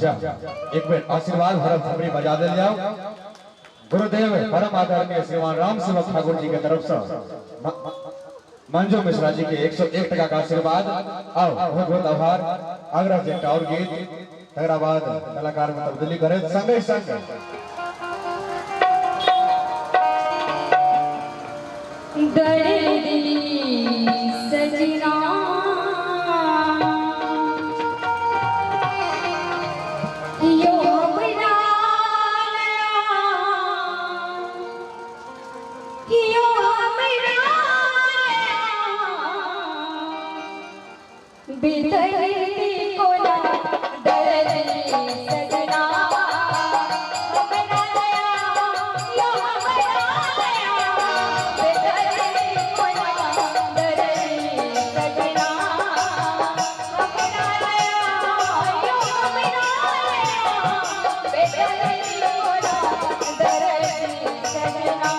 जा एक बेर आशीर्वाद भरल थपड़ी बजा देल जाओ। गुरुदेव परम आदरणीय श्रीमान राम सेवक ठाकुर जी के तरफ से मंजू मिश्रा जी के 101 टका का आशीर्वाद। आओ बहुत बहुत आभार। आग्रह जे एकटा और गीत, तकरा बाद कलाकार में तब्दीली करे संगे संग दर्दी सजना यो हमरा यो हमरा बेदर्दी कोना दर्दी सजना हमरा यो हमरा बेदर्दी कोना दर्दी सजना हमरा यो हमरा बेदर्दी कोना दर्दी सजना।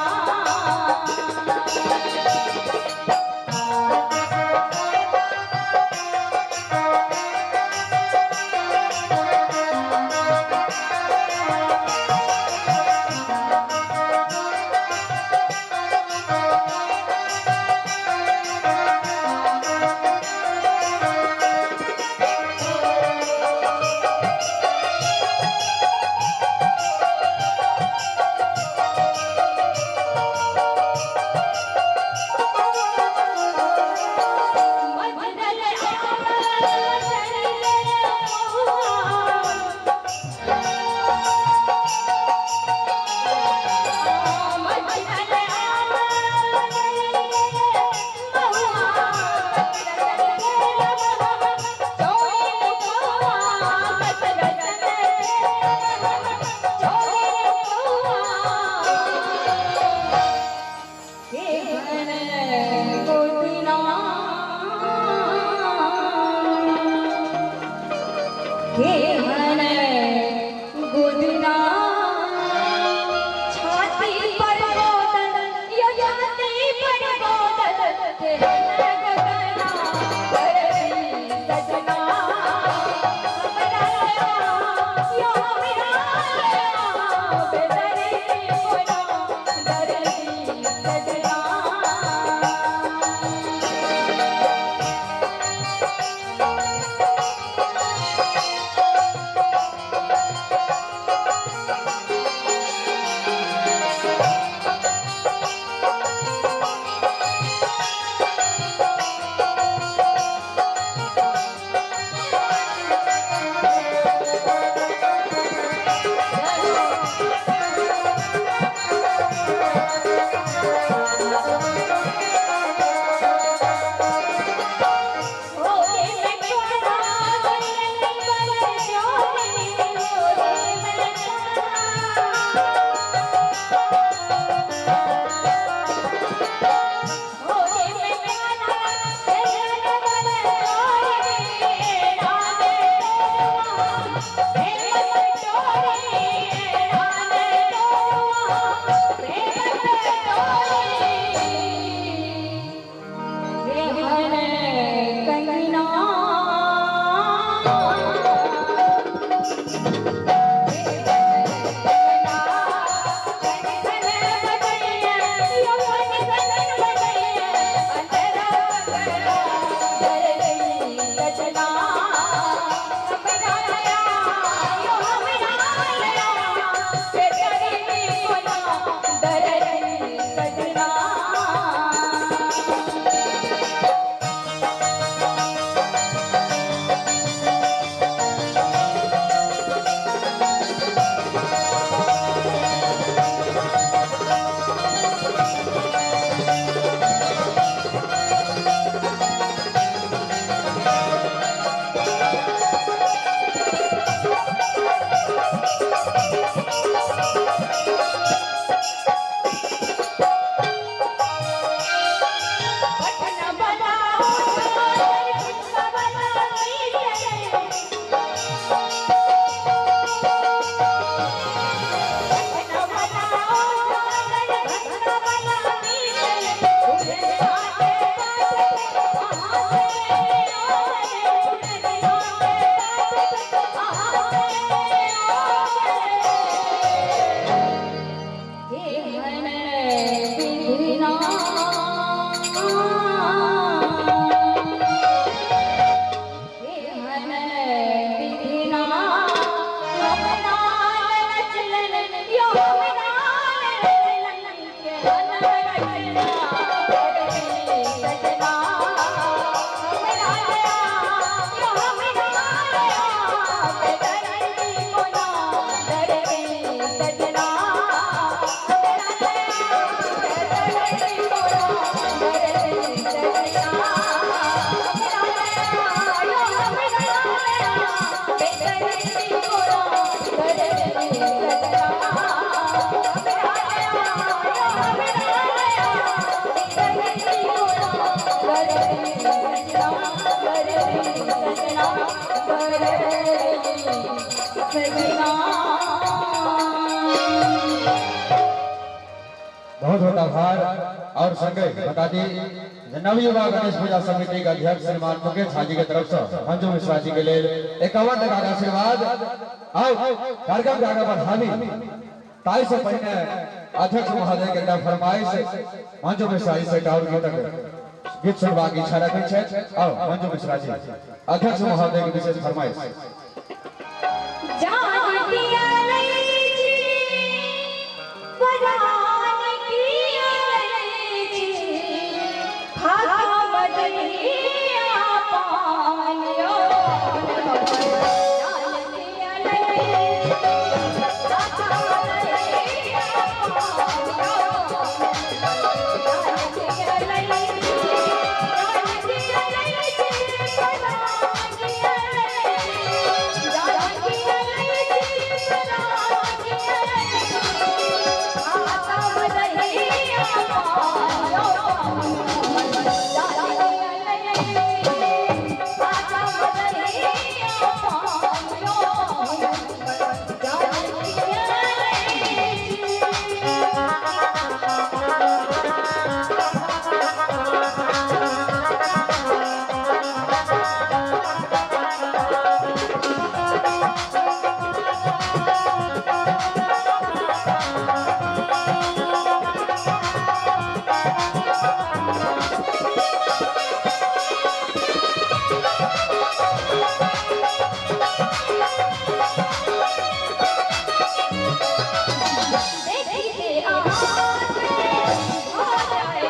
केहन विधिना, केहन विधिना, हमरा रचलन यो हमरा रचलन, केहन रचना करनी सजना, हमरा यो हमरा बेदर्दी कोना दर्दी सजना, बेदर्दी कोना दर्दी सजना, यो हमरा बेदर्दी कोना दर्दी सजना, बेदर्दी कोना दर्दी सजना, दर्दी सजना, दर्दी सजना। बहुत बहुत आभार। और संगे बता दी जे नवयुवा गणेश पूजा समिति के अध्यक्ष श्रीमान मुकेश झा जी के तरफ से मंजू मिश्रा जी के लेल 51 टका के आशीर्वाद। आओ कार्यक्रम के आगे बढ़ाबी ताहि से पहिने अध्यक्ष महोदय के एकटा फरमाइश, मंजू मिश्रा जी से एकटा और गीतक गीत सुनबाक इच्छा रखै छथि। आओ मंजू मिश्रा जी, अध्यक्ष महोदय के विशेष फरमाइश। जान दिया छी, परान किया छी, खाका बदलिया पान यो, जान दिया छी, खाका बदलिया पान यो, जान दिया छी, जान दिया छी, परान किया छी, जान दिया छी, परान किया छी, खाता बदलिया पान यो, जान दिया छी, खाता बदलिया पान यो, जान दिया छी। देखते आते हो जाए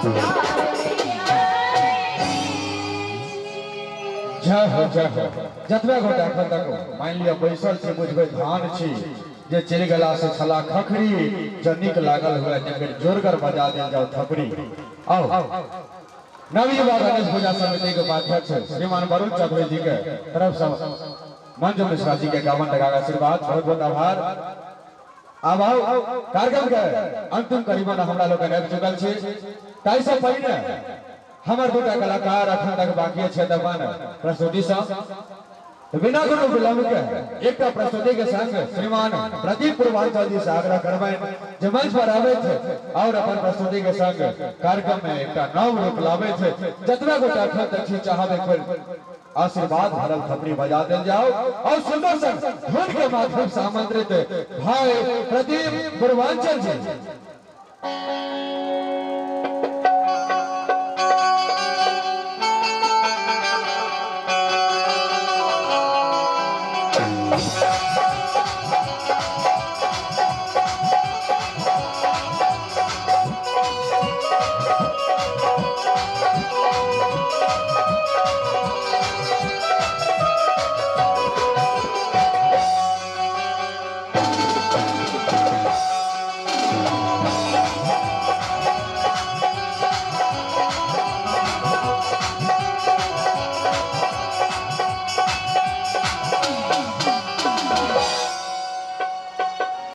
जय हो जय हो। जतबे गोटा एखन तक मानि लिअ बैसल छी, बुझबै धान छी जे चलि गेला से छला खखरी। जँ नीक लागल हुए तकर जोरगर बजा देल जाओ थपड़ी। आओ नवयुवा गणेश पूजा समिति के उपाध्यक्ष श्रीमान वरुण चौधरी जी के तरफ से मंजू मिश्रा जी के 51 टका का आशीर्वाद, बहुत बहुत आभार। आब आओ कार्यक्रम के अंतिम करीबन हमरा लोकनि आबि चुकल छी, ताहि से पहिने हमर दूटा कलाकार अखन तक बाकी छै अपन प्रस्तुति सँ। बिना कोनो विलंब के एकटा प्रस्तुति के संग श्रीमान प्रदीप पूर्वांचल जी से आग्रह करबनि जे मंच पर आबैत और अपन प्रस्तुति के संग कार्यक्रम में एकटा नव रूप लाबैत। जतबा गोटा अखन तक छी, चाहब एक बेर आशीर्वाद भरल थपड़ी बजा देल जाओ और सुंदर संग धुन के माध्यम से आमंत्रित भाई प्रदीप पूर्वांचल जी।